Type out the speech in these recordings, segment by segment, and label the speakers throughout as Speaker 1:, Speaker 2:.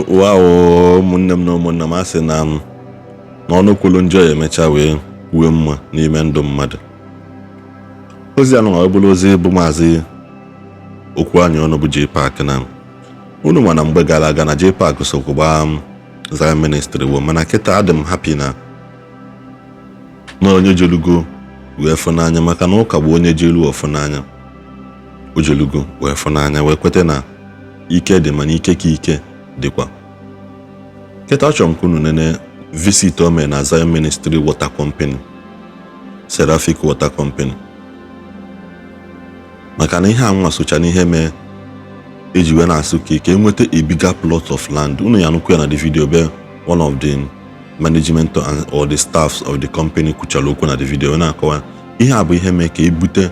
Speaker 1: Wow, ụmụnne m na ụmụnna m, a sị na m n'ọnụ kwulu njọ ya emecha wee kwuwe mma n'ime ndụ mmadụ. Ozi anụ ọ bụla ozi bụ Maazị okwu anyị ọnụ bụ JPAC na unu ma na mgbe gara aga na JPAC sokwa gbaa Zion Ministry wo, mana kịta adị m happy na na onye jelugo wee fụ n'anya, maka na ụka bụ onye jelu ọfụ n'anya, o jelugo wee fụ n'anya wee kweta na ike dị, mana ike ka ike dịkwa. Kịta achọrọ m ka unu nene visit o mere na Zion Ministry Water Company, Seraphic Water Company, maka na ihe a nwa socha n'ihe mee eji wee na-asụ ka enweta a bigger plot of land. Unu ya nụkwu ya na the video be one of the management and or the staffs of the company kwuchara okwu na the video wee na-akọwa ihe a bụ ihe mee ka ebute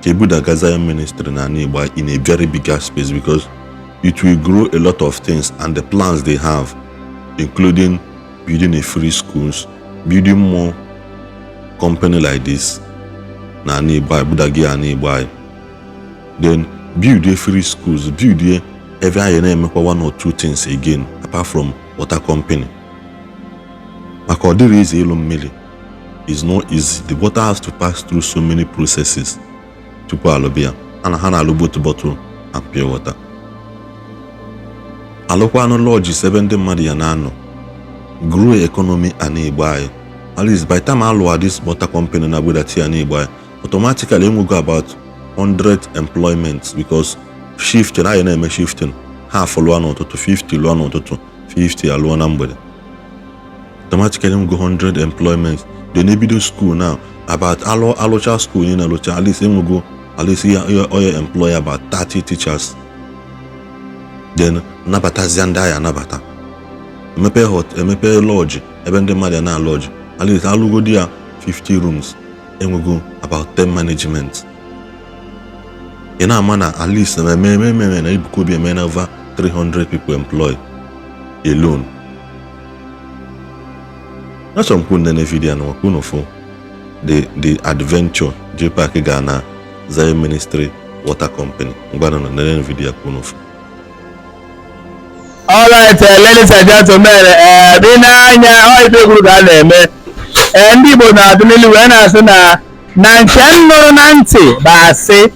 Speaker 1: ka ebudaga Zion Ministry na ala Igbo in a very bigger space, because it will grow a lot of things and the plans they have, including building a free schools, building more company like this na ala Igbo anyị, budaga ya ala Igbo anyị, then build a free schools, build a ebe anyị na-emekwa one or two things again apart from water company, maka ọ dịrị easy. Ịlụ mmiri is not easy. The water has to pass through so many processes tupu alụbịa ana ha na-alụ both bottle and pure water, alụkwanụ lodges ebe ndị mmadụ ya na-anọ, grow economy ana Igbo anyị. At least by the time alụwa this water company na agbedati ana Igbo anyị, automatically enwego about 100 employments, because shifting anyị na-eme, shifting half lụọ n'ụtụtụ, 50 lụọ n'ụtụtụ, 50 alụọ na mgbede, automatically enwego 100 employments. Then ebido school now, about alụ alụcha school niile alụcha, at least enwego at least ya oya employ about 30 teachers. Then nabatazia ndị agha anabata, emepe hot, emepe lodge ebe ndị mmadụ na lodge, at least alụgodi ya 50 rooms, enwego about 10 management. Ị na-ama na at least na eme eme eme na Ebuka Obi eme na over 300 people employed alone. Achọrọ m kwụ nene video na maka unu fụ the adventure JPAC ga na Zion Ministry Water Company. Ngwanụ na nene video ka unu fụ.
Speaker 2: Alright, ladies and gentlemen, dị n'anya ọ ife egwuru ka a na-eme. Ndị Igbo na-atụ n'ilu wee na-asị na na nke m nụrụ na ntị bụ asị,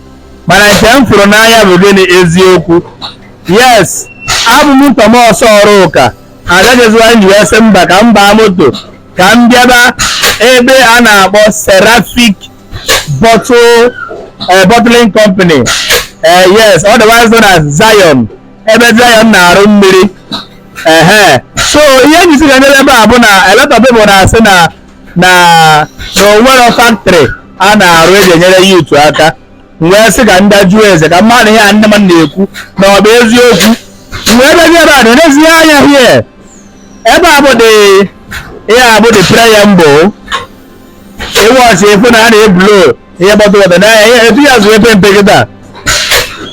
Speaker 2: mana nke m fụrụ n'anya bụ gịnị? Eziokwu. Yes, abụ m Thomas Ọrụka agaghịzịwa nji wee sị mba, ka m baa moto ka m bịaba ebe a na-akpọ Seraphic Bottle Bottling Company, yes, otherwise known as Zion, ebe Zion na-arụ mmiri. Ehe, so ihe njisi ga nyere ebe a bụ na a lot of people na-asị na onwero factory a na-arụ eji enyere youth aka. M wee sị ka ndị jụọ eze ka mmadụ ihe a ndị mmadụ na-ekwu na ọ bụ eziokwu. M wee bịazie ebe a na-elezie anya here. Ebe a bụ the ihe a bụ the preamble. Ịwọchị ịfụ na a na-eblow ihe bottle water na ihe etu ya zụ epe mpe kịta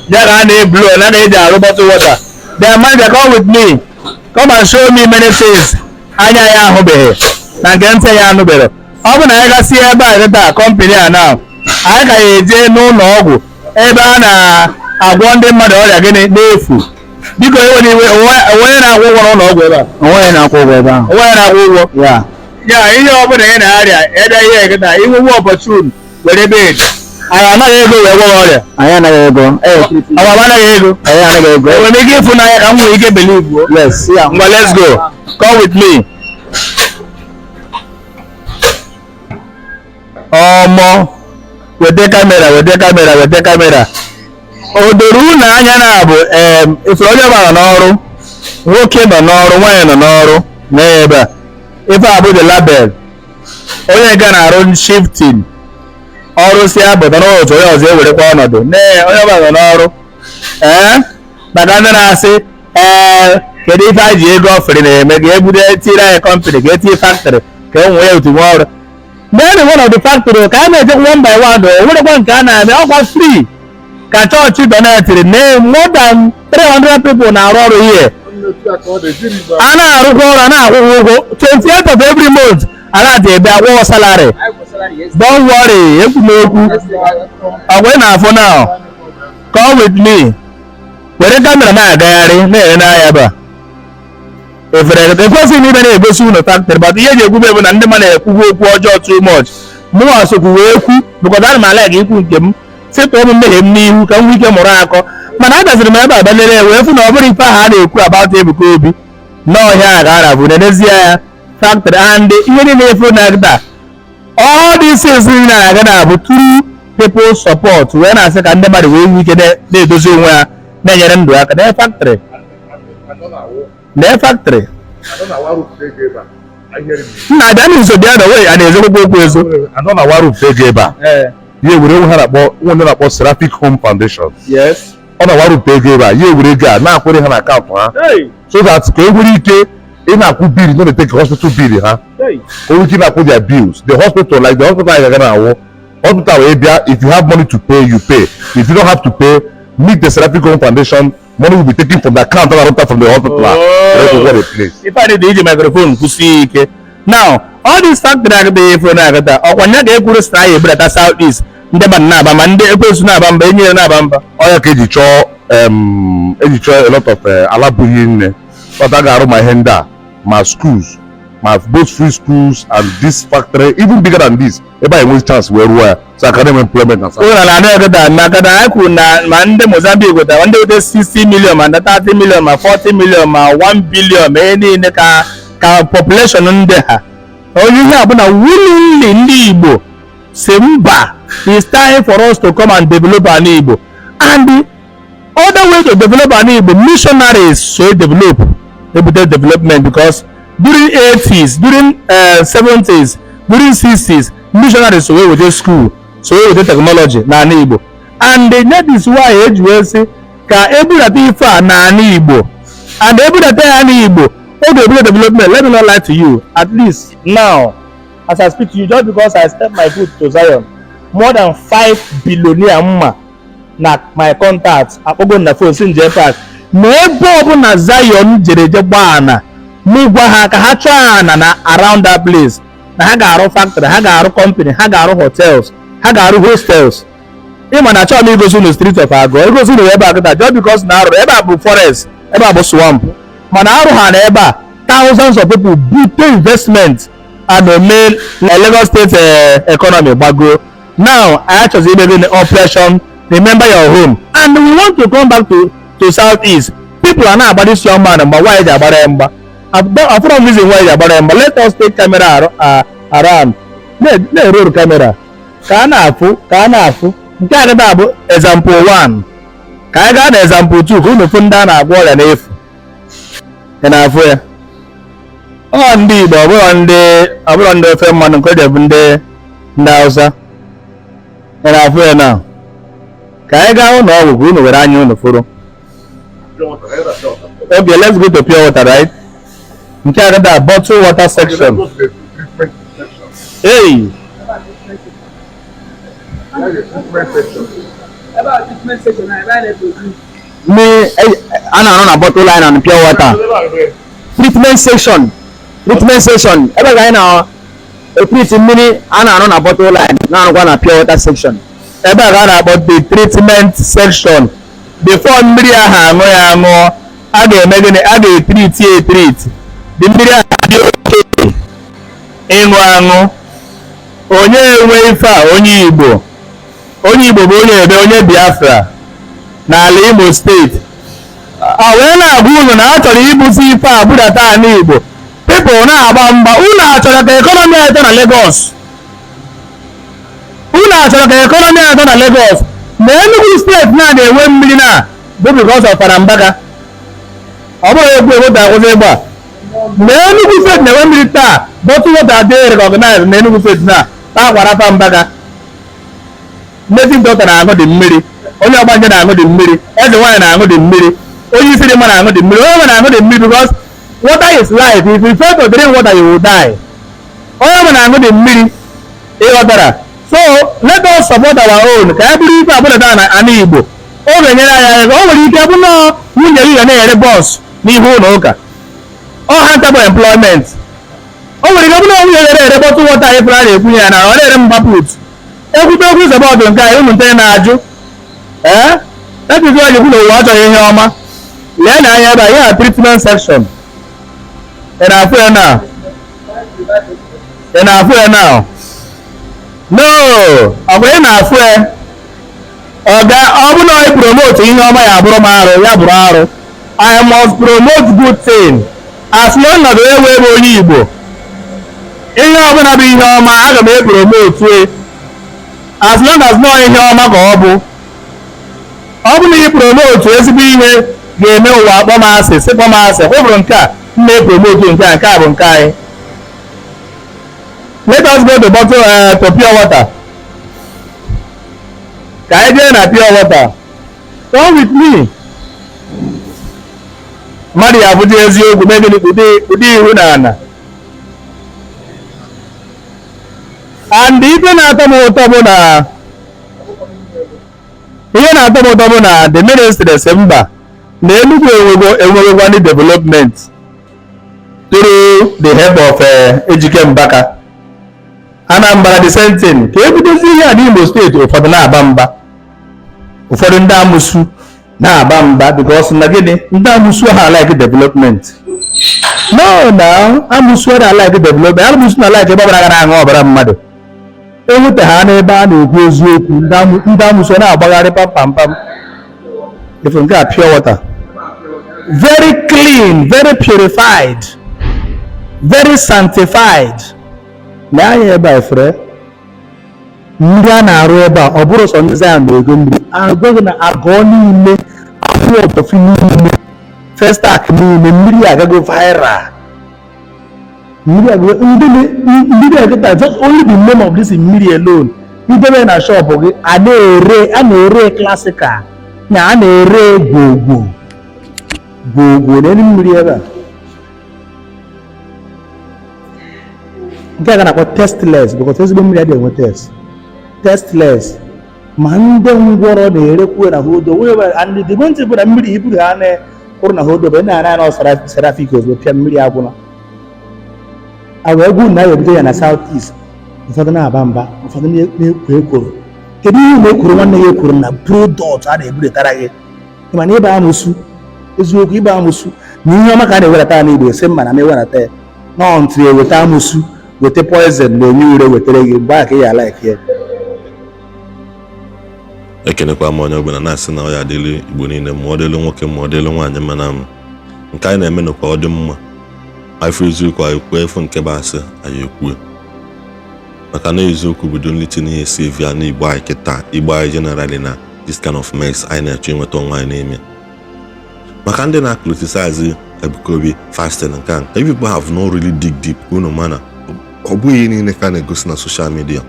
Speaker 2: ya ka a na-eblow na na-eji arụ bottle water. The manager, come with me, come and show me many things anya ya ahụbeghị na nke ntị ya anụbeghị. Ọ bụ na anyị gasị ebe a kịta, company a na anyị ka ya eje n'ụlọ ọgwụ ebe a na-agwọ ndị mmadụ ọrịa gịnị n'efu. Biko, enwere iwe onye na-akwụ ụgwọ n'ụlọ ọgwụ ebe a?
Speaker 3: Onweghị na-akwụ ụgwọ ebe ahụ.
Speaker 2: Onye na-akwụ ụgwọ?
Speaker 3: Ya.
Speaker 2: Ya ihe ọbụla ị na-arịa ebe ihe kịta inwewe opportune were bed, anyị anaghị ego wee gwọ ọrịa.
Speaker 3: Anyị anaghị ego.
Speaker 2: Ọwa anaghị ego.
Speaker 3: Anyị anaghị ego.
Speaker 2: Enwere m ike ịfụnanya ka m nwee ike believe o?
Speaker 3: Yes, ya.
Speaker 2: Ngwa, let's go, come with me. Ọmọ, weta camera, weta camera, weta camera. O doro unu anya na bụ ifuru onye ọbụla nọ n'ọrụ, nwoke nọ n'ọrụ, nwaanyị nọ n'ọrụ n'ebe a. Ife a bụ the label. Onye nke na-arụ shifting, ọrụ si apụta n'ụtụ, onye ọzọ ewerekwa ọnọdụ. Nee, onye ọbụla nọ n'ọrụ. Ee, maka ndị na-asị, ee, kedu ife anyị ji ego offering na-eme ka ebudo tiri anyị company, ka etinye factory, ka e nwee otu nwe ọrụ. Then one of the factory ka a na-eje one by one, o nwerekwa nke a na-eme ọkwa free ka chọọchị donatiri na more than 300 people na-arụ ọrụ here. A na-arụkwa ọrụ, a na-akwụ ụgwọ 28 of every month, a na-ata ebe akwụghọ salary. Don't worry, ekwu m okwu ọgwa ị na-afụ now. Come with me, were camera na-agagharị na-ere n'ahịa ebe a. Efere ekwesịghị m ibe na-egosi unu factory, but ihe eji ekwube bụ na ndị mmadụ na-ekwugwu okwu ọjọọ too much. Mụnwa sokwu wee kwu because ana m ala ga ikwu nke m, sịtụ ụmụ mmehie m n'ihu ka m nwee ike mụrụ akọ. Mana agaziri m ebe a balere wee fụ na ọ bụrụ ife ahụ a na-ekwu about Ebuka Obi n'ọhịa a ga-arabụ n'ezie ya factory and ihe niile efu na taa, all these things niile na-aga na-abụ through people support, wee na-asị ka ndị mmadụ wee nwee ike na-edozi onwe ha, na-enyere ndụ aka na factory na factory. Nna, abịa n'izo, bịa na wee a na-ezokwukwa okwu ezo.
Speaker 4: Anọ na warupụta ego ebe a, ya ewere onwe ha na-akpọ nwe ndị na-akpọ Seraphic Home Foundation. Ọ na-warupụta ego ebe a, ya ewere ego a na-akwụrị ha na akaụntụ ha so that ka e nwere ike ị na-akwụ bill no dey take hospital bill ha, ka o nwere ike na-akwụ their bills, the hospital, like the hospital anyị ga na-awụ hospital wee bịa. If you have money to pay, you pay. If you don't have to pay, meet the Seraphic Home Foundation. Money will be taken from the account that are from the hospital.
Speaker 2: Oh.
Speaker 4: What a place.
Speaker 2: Ife a dị iji microphone kwụsie ike. Now, all this factory agada efu na-agada ọkwa nya ga-ekwuru sị na anyị ebudata South East, ndị mmadụ na-aba ma ndị ekwensu na-aba mba, enyere na-aba mba.
Speaker 4: Ọ ya ka eji chọọ eji chọọ a lot of ala bụghị nne but a ga-arụ ma ihe ndị a, ma schools, ma both free schools and this factory, even bigger than this, ebe a enweghị chance wee rụọ ya so aka na-enwe employment na
Speaker 2: ụlọ na anụ agada maka na anyị kwuru na ma ndị Mozambique wetara, ma ndị weta 60 million, ma ndị 30 million, ma 40 million, ma 1 billion, ma ihe niile ka population ndị ha onye ihe a bụ na willingly ndị Igbo si mba, it's time for us to come and develop ala Igbo. And the other way to develop ala Igbo, missionaries so develop, ebute development, because during 80s, during 70s, during 60s, missionaries so wee wete school, so wee wete technology n'ala Igbo. And that is why eji wee sị ka ebudata ife a n'ala Igbo, and ebudata ya n'Igbo, ọ ga-ebute development. Let me not lie to you, at least now as I speak to you, just because I step my foot to Zion, more than five billionaire mma na my contact akpọgo m na phone si nje park na ebe ọbụla Zion jere je gbaa ana, mụ gwa ha ka ha chọọ ana na around that place, na ha ga-arụ factory, ha ga-arụ company, ha ga-arụ hotels, ha ga-arụ hostels. Ịma na achọghị m igosi unu street of Agụ, igosi unu ebe a kịta, just because na arụrụ ebe a bụ forest, ebe a bụ swamp, mana arụ ha na ebe a, thousands of people bute investment and ome na Lagos State economy gbago. Now anyị achọzi ime gịnị? Operation Remember Your Home, and we want to come back to South East. People are na-agba this young man mgba. Why ji agbara ya mgba? Afọrọ m reason why ji agbara ya mgba. Let us take camera around, na-eroru camera ka a na-afụ, ka a na-afụ. Nke a kịta bụ example 1. Ka anyị gaa na example 2 ka unu fụ ndị a na-agwọ ọrịa n'efu. Ị na-afụ ya? Ọ ndị Igbo, ọ bụrụ ndị ofe mmanụ nke o ji bụ ndị Hausa. Ị na-afụ ya na ka anyị gaa ụlọ ọgwụ ka unu were anya unu fụrụ. Okay, let's go to pure water, right? Nke a kịta bottle water section. Hey.
Speaker 5: Ebe a treatment section na ebe a na-eproduce.
Speaker 3: Mmiri a na-arụ na bottle line and pure water treatment section. Treatment section ebe ka anyị na-etreat mmiri a na-arụ na bottle line, na-arụkwa na pure water section.
Speaker 2: Ebe a ka a na-akpọ the treatment section. Before mmiri ahụ aṅụ ya aṅụọ, a ga-eme gịnị? A ga-etreat ya etreat dị mmiri ahụ dị oke ịṅụ aṅụ. Onye enwe ife a? Onye Igbo, onye Igbo bụ onye ebe, onye Biafra n'ala Imo Steeti a wee na-agwa unu na a chọrọ ibusi ife a budata ala Igbo. People na-agba mgba. Unu achọrọ ka economy atọ na Lagos? Unu achọrọ ka economy atọ na Lagos na Enugu Steeti na na-enwe mmiri na bụ because of Fada Mbaka? Ọ bụghị egwu egwu akwụsị ịgba na Enugu Steeti na-enwe mmiri taa. Bottle water adịghị recognized na Enugu Steeti na akwara Fada Mbaka. Native doctor na-aṅụ dị mmiri, onye ọgbanje na-aṅụ dị mmiri, eze nwaanyị na-aṅụ dị mmiri, onye isi dị mma na-aṅụ dị mmiri, onye ọbụla na-aṅụ dị mmiri, because water is life. If you fail to drink water, you will die. Onye ọbụla na-aṅụ dị mmiri, ịghọtara? So let us support our own ka e bụrụ ife abụlata na ana Igbo. Ọ ga-enyere anyị aka. O nwere ike bụ na nwunye gị ga na-ere bọs n'ihu ụlọ ụka, ọ ha nta bụ employment. O nwere ike bụ na nwunye ga na-ere bottle water anyị fụrụ a na-ekwunye ya na ọ na-ere mgba put ekwute okwu support nke anyị ụmụ nte na-ajụ. Ee, that is why ekwu na ụwa achọghị ihe ọma. Lee na anya ebe a, ihe a treatment section. Ị na-afụ ya na? Ị na-afụ ya na? No, ọ bụ ị na-afụ ya. Ọga, ọ bụ na ị promote ihe ọma, ya bụrụ m arụ, ya bụrụ arụ. I must promote good thing. As long as onye wee bụ onye Igbo, ihe ọbụla bụ ihe ọma, aga m epromote. As long as nọọ ihe ọma ka ọ bụ. Ọ bụ na ị promote ezigbo ihe ga-eme ụwa akpọ m asị, sị kpọ m asị. Hụbụrụ nke a m na-epromote, nke a, nke a bụ nke anyị. Let us go to bottle, to pure water. Ka anyị jee na pure water. Come with me. Mmadụ ya abụzi eziokwu mee gịnị? Ụdị ihu na ana. And ife na-atọ m ụtọ bụ na, ihe na-atọ m ụtọ bụ na the ministry si mba na Enugu enwegokwa ndị development through the help of Ejike Mbaka. Anambra, the same thing. Ka ebidozi ihe a n'Imo Steeti, ụfọdụ na-aba mba, ụfọdụ ndị amụsu na-aba mba, because na gịnị? Ndị amụsu ha like development? No, na amụsu ha like development. Amụsu na like ebe ọbara gara aṅụ ọbara mmadụ. Enweta ha n'ebe a na-ekwu eziokwu, ndị amụsu na-agbagharị pam pam pam. Ife nke a, pure water, very clean, very purified, very sanctified. Lee anya ebe a, efere mmiri a na-arụ ebe a. Ọ bụrụ sọ ndị Zion na-ego mmiri, agwaghị na agụọ niile, akwụ ọbọfị niile, Festac niile, mmiri agago viral. Mmiri agago ndị mmiri agata. Just only the name of this mmiri alone, idebe na shop gị, a na-ere, a na-ere classical na a na-ere gwogwo gwogwo n'elu mmiri ebe a. Nke a ga na-akpọ tasteless, because ezigbo mmiri adịghị enwe taste. Tasteless. Ma ndị ngwọrọ na-erekwu na hodo wee. And the main thing bụ na mmiri iburu ha na-kwụrụ na hodo bụ na ana serafik ozugbo pịa mmiri agwụla. A wee gwu na ya ebido ya na South East, ụfọdụ na-aba mba, ụfọdụ na-ekwo ekworo. Kedu ihe na-ekworo nwanne ya ekworo na product a na-ebudatara gị? Mana ịba amụsụ, eziokwu, ịba amụsụ na ihe ọma ka a na-ewedata ya n'Igbo, esi mma na m ewedata ya nọọ ntị, eweta amụsụ, weta poison na onye ure wetara gị, mgbe ahụ ka ị ya like ya.
Speaker 1: Ekenekwa m onye ọbụla na-asị na ọ ya adịrị Igbo niile ma ọ dịrị nwoke ma ọ dịrị nwaanyị. Mana m nke anyị na-eme nụkwa ọ dị mma. Afọ eziokwu anyị kwuo, efu nke bụ asị anyị ekwue, maka na eziokwu bụ the only thing ihe save ya na Igbo anyị kịta, Igbo anyị generally, na this kind of mess anyị na-achọ inweta onwe anyị n'ime. Maka ndị na-criticize Ebuka Obi fasting, nke a nke people have not really dig deep. Unu mana ọ bụghị ihe niile ka a na-egosi na social media.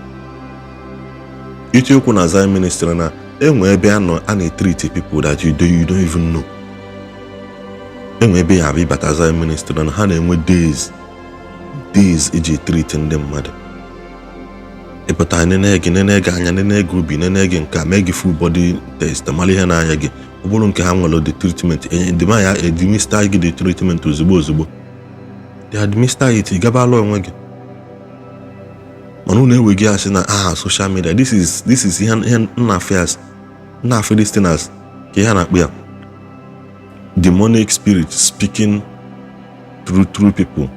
Speaker 1: Iti okwu na Zion Ministry na enwe ebe a nọ a na-etreat people that you don't even know. Enwe ebe ya abịa ịbata Zion Ministry na ha na-enwe days days eji treat ndị mmadụ. Ịpụta, nene gị, nene gị anya, nene gị obi, nene gị nke a, mee gị full body test, mara ihe na-anya gị. Ọ bụrụ nke ha nwere the treatment, edema ya, administer gị the treatment ozugbo ozugbo. They administer it, ị gabala onwe gị. Mana unu enweghị asị na ah, social media, this is ihe nna affairs nna afọ, this thing as ka ihe a na-akpụ ya demonic spirit speaking through people.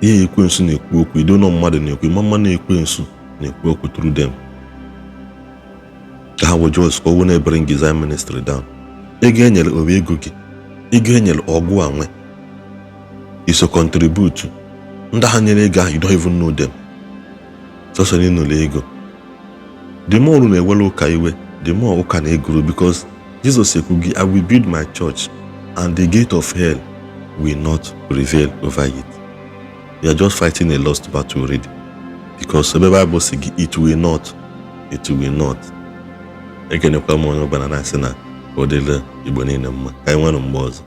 Speaker 1: Ihe ekwensu na-ekwu okwu ido nọ, mmadụ na-ekwu ma mma na ekwensu na-ekwu okwu through them, ka ha wụ just ka ọwụ na-ebring Zion Ministry down. Ego enyere owe ego gị, ego enyere ọgwụ a nwe iso contribute. Ndị ha nyere ego ahụ, you don't even know them. Sọsọ na ịnụrụ ego. The more unu na-ewere ụka iwe, the more ụka na-egoro, because Jesus ekwughị, "I will build my church and the gate of hell will not prevail over it." You are just fighting a lost battle already, because ebe Bible si gị, it will not, it will not. Ekenekwa m onye ọbụla na-asị na ka ọ dịrị Igbo niile mma. Ka anyị nwere mgbe ọzọ.